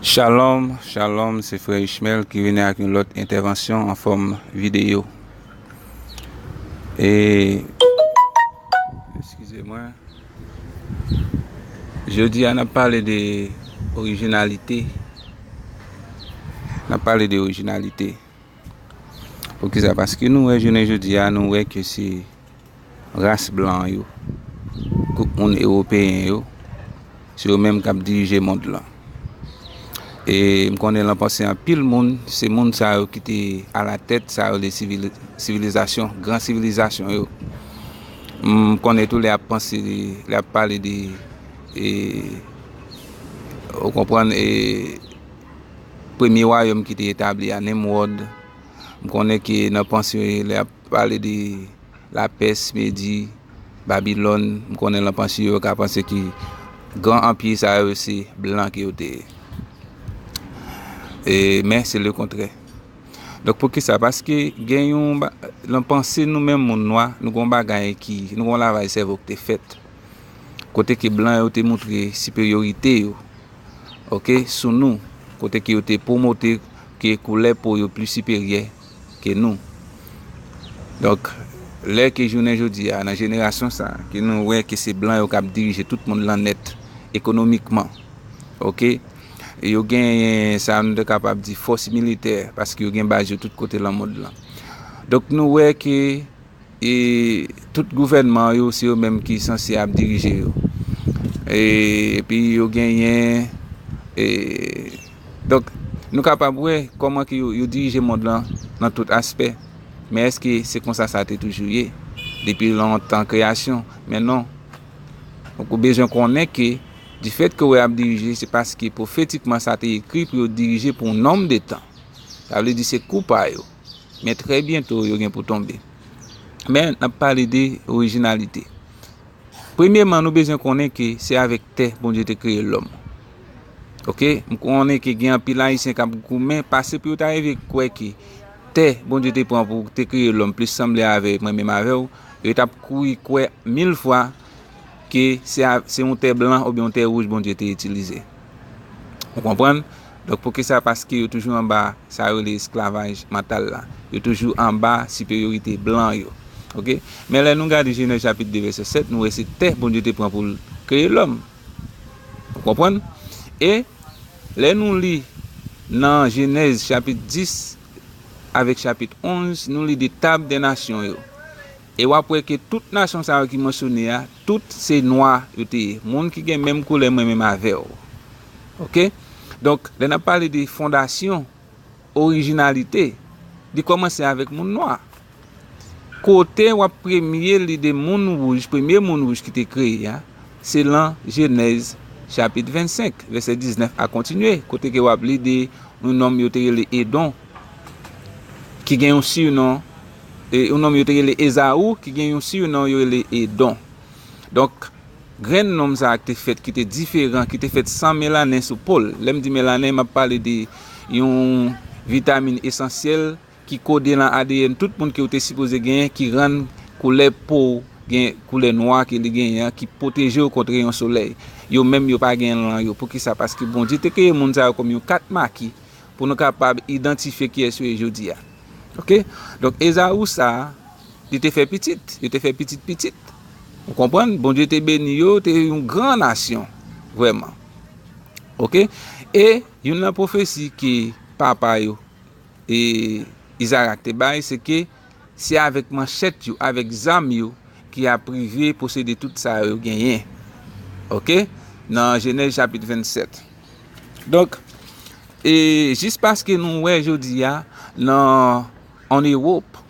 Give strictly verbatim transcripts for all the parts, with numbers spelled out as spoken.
Shalom, shalom, se frè Ishmael ki vini ak yon lòt entèvansyon an fòm videyo. E, eskize mwen, jodi a n ap pale de orijinalite. N ap pale de orijinalite. Poukisa? Paske nou wè jounen jodi a, nou wè ke se ras blan yo, gwoup moun ewopeyen yo, se yo menm k ap dirije mond lan. E m konnen lan panse anpil moun, se moun sa yo ki te alatèt sa yo, de sivili-, sivilizasyon, gran sivilizasyon yo. M konnen tou lè y ap panse, lè y ap pale de, e, ou konprann, e, premye wayòm ki te etabli a, Nimrod. M konnen ke nan panse, lè y ap pale de Lapès, Medi, Babilòn, m konnen lan panse yo ka panse ke gran anpi sa yo se blan ke yo te ye. E, men se lekontrè. Donk, poukisa? Paske gen yon ba-, lan panse nou menm moun nwa, nou gon bagay ki, nou gon lavaj sèvo ki te fèt. Kote ke blan yo te moutre siperyorite yo, oke, sou nou, kote ke yo te pwomote ke koulè po yo pli siperyè ke nou. Donk, lè ke jounen jodi a, nan jenerasyon sa, ke nou wè ke se blan yo k ap dirije tout mond lan nèt, ekonomikman, oke, yo genyen sa nou te kapab di fòs militè, paske yo gen baz yo tout kote lan mond lan. Donk, nou wè ke e tout gouvènman yo, se yo menm ki sanse ap dirije yo. E, epi yo genyen, e, donk, nou kapab wè kòman ke yo, yo dirije mond lan nan tout aspè. Men èske se konsa sa te toujou ye? Depi lontan kreyasyon? Men non. Donk, ou bezwen konnen ke, difèt ke w ap dirije, se paske pwofetikman sa te ekri pou yo dirije pou yon nonm de tan. Sa vle di se kou pa yo. Men trè byento, yo gen pou tonbe. Men, n ap pale de orijinalite. Premyeman, nou bezwen konnen ke se avèk tè Bondye te kreye lòm. Oke? M konnen ke gen anpil Ayisyen k ap goumen, pase pou yo ta rive kwè ke tè Bondye te pran pou te kreye lòm plis sanble avè mwen menm avè w, yo t ap kouri kwè mil fwa ke se a, se yon tè blan oubyen yon tè wouj Bondye te itilize. Ou konprann? Donk, poukisa? Paske yo toujou anba sa yo rele esklavaj mantal la. Yo toujou anba siperyorite blan yo. Oke? Men lè nou gade Jenèz chapit de vèsè sèt, nou wè se tè Bondye te pran pou l kreye lòm. Ou konprann? E lè nou li nan Jenèz chapit dis avèk chapit onz, nou li de tab dè nasyon yo. E w ap wè ke tout nasyon sa yo ki mansyone a, tout se nwa yo te ye. Moun ki gen menm koulè mwen menm avè w. Oke? Donk, lè n ap pale de fondasyon, orijinalite, li kòmanse avèk moun nwa. Kote w ap premye li de moun wouj, premye moun wouj ki te kreye a, se lan Jenèz chapit vennsenk, vèsè diznèf a kontinye, kote ke w ap li de yon nonm yo te rele Edon, ki gen yon sinon, e, yon nonm yo te rele Ezaou, ki gen yon sinon yo rele Edon. Donk, grenn nonm sa a ki te fèt, ki te diferan, ki te fèt san melanen sou po l. Lè m di melanen, m ap pale de yon vitamin esansyèl ki kode nan A D N tout moun ke w te sipoze genyen, ki rann koulè po w gen koulè nwa ke li genyen an, ki pwoteje w kont reyon solèy. Yo menm, yo pa gen lan yo. Poukisa? Paske Bondye te kreye moun sa yo kòm yon kat maki pou nou kapab idantifye kiyès yo ye jodi a. Oke? Donk, Ezaou sa a, li te fè pitit, yo te fè pitit pitit. Ou konprann? Bondye te beni yo, te yon gran nasyon, vrèman. Oke? E youn nan pwofesi ke papa yo, e Izarak te bay, se ke se avèk manchèt yo, avèk zam yo, ki ap rive posede tout sa yo genyen. Oke? Nan Jenèz chapit vennsenk. Donk, e jis paske nou wè jodi a, nan, ann Ewòp,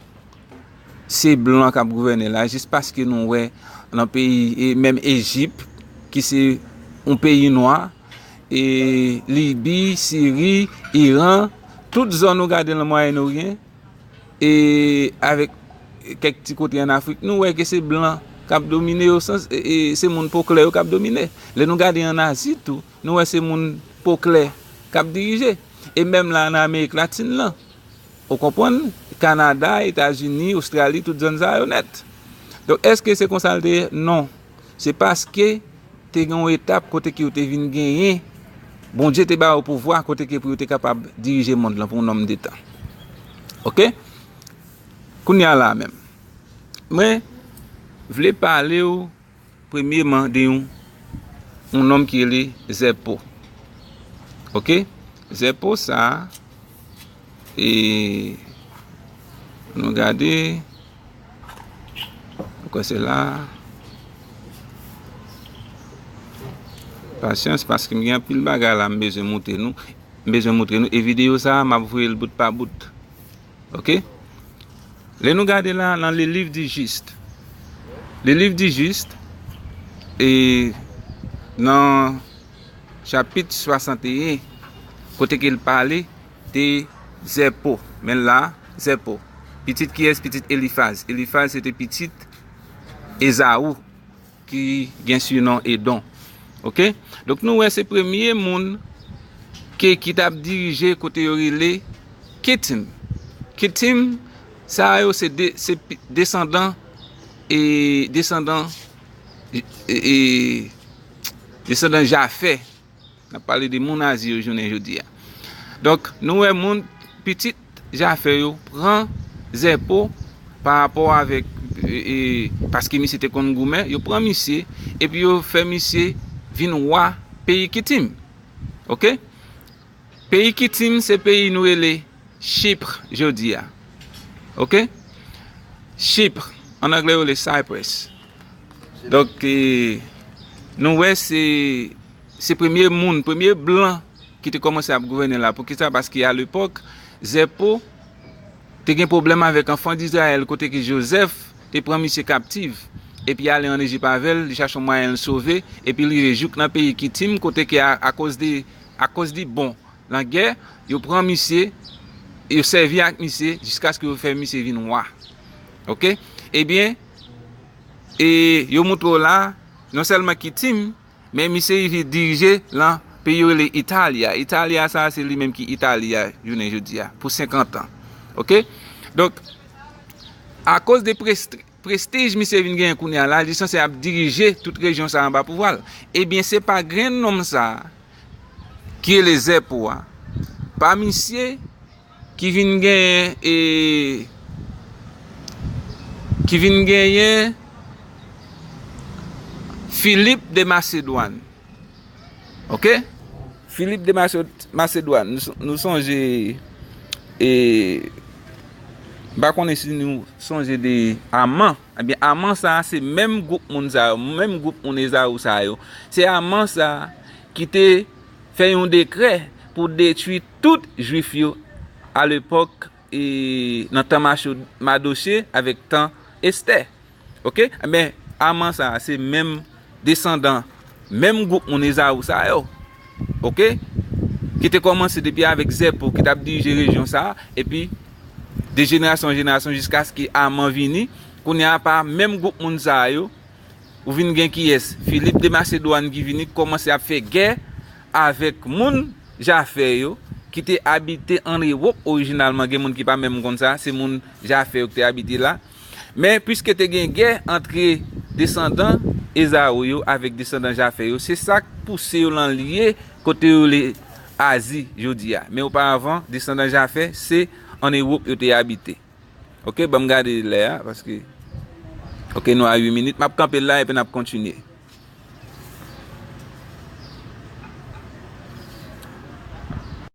se blan k ap gouvène la, jis paske nou wè nan peyi, e menm Ejip, ki se yon peyi nwa, e Libi, Siri, Iran, tout zòn ou gade nan Mwayen Oryan, e avèk kèk ti kote ann Afrik, nou wè ke se blan k ap domine yo, sans, e, e se moun po klè yo k ap domine. Lè nou gade ann Azi tou, nou wè se moun po klè k ap dirije. E menm la ann Amerik Latin lan, ou konprann, Kanada, Etazini, Ostrali, tout zòn sa yo nèt. Donk, èske se konsa l te ye? Non. Se paske te gen yon etap kote ke yo te vin genyen Bondye te ba yo pouvwa kote ke pou yo te kapab dirije mond lan pou yon nonm de tan. Oke? Kounye a la menm, mwen vle pale w premyeman de yon, yon nonm ki rele Zèpo. Oke? Zèpo sa, e, nou gade, mwen kwè se la. Pasyans, paske m gen anpil bagay la m bezwen montre nou. M bezwen montre nou. E videyo sa, m ap voye l bout pa bout. Oke? Lè nou gade la, nan Le Livre du Juste. Le Livre du Juste, e nan chapit swasanteyen, kote ke l pale de Zèpo. Men la, Zèpo. Pitit kiyès? Pitit Elifaz. Elifaz se te pitit Ezaou, ki gen sinon Edon. Oke? Donk, nou wè se premye moun ke, ki t ap dirije kote yo rele Kitim. Kitim, sa yo se de, se pi, desandan, e, desandan, e, e, desandan Jafè. N ap pale de moun Azi yo jounen jodi a. Donk, nou wè moun, pitit Jafè yo pran Zèpo pa rapò avèk, e, e, paske misye te konn goumen, yo pran misye, epi yo fè misye vin wa peyi Kitim. Oke? Peyi Kitim se peyi nou rele Chypre jodi a. Oke? Chypre, an anglè yo rele Cyprus. Donk, e, nou wè se, se premye moun, premye blan ki te kòmanse ap gouvène la. Poukisa? Paske alepòk, Zèpo te gen pwoblèm avèk anfan Dizrayèl, kote ke Jozèf te pran misye kaptif, epi ale ann Ejip avè l, li chache yon mwayen l sove, epi l rive jouk nan peyi Kitim, kote ke a, akoz de, akoz li bon nan gè, yo pran misye, yo sèvi ak misye jiskaske yo fè misye vin wa. Oke? Ebyen, e yo montre w la, non sèlman Kitim, men misye rive dirije lan peyi yo rele Italya. Italya sa, se li menm ki Itali a, jounen jodi a, pou senkant an. Oke? Donk, akoz de prest-, prestij misye vin genyen kounye a la, li sanse ap dirije tout rejyon sa anba pouvwa l. Ebyen, se pa grenn nonm sa ki rele Zèpo a. Pa misye ki vin genyen, e, ki vin genyen Filip de Masedwàn. Oke? Filip de Maso-, Masedwàn. Nou, nou sonje, e, m pa konnen si nou sonje de Aman. Ebyen, Aman sa, se menm gwoup moun sa yo, menm gwoup moun Ezaou sa yo. Se Aman sa ki te fè yon dekrè pou detwi tout Jwif yo alepòk, e, nan tan Macho-, Madoche avèk tan Estè. Oke? Ebyen, Aman sa, se menm desandan, menm gwoup moun Ezaou sa yo. Oke? Ki te kòmanse depi avèk Zèpo, ki t ap dirije rejyon sa, epi de jenerasyon an jenerasyon jiskaske Aman vini. Kounye a, pa menm gwoup moun sa yo, ou vin gen kiyès? Filip de Masedwàn ki vini, ki kòmanse ap fè gè avèk moun Jafè yo, ki te abite ann Ewòp orijinalman. Gen moun ki pa menm konn sa, se moun Jafè yo ki te abite la. Men, piske te gen gè antre desandan Ezaou yo avèk desandan Jafè yo, se sa k pouse yo lan lye kote yo rele Azi jodi a. Men oparavan, desandan Jafè, se ann Ewòp yo te abite. Oke, ban m gade lè a, paske, oke, nou a uit minit. M ap kanpe l la epi n ap kontinye.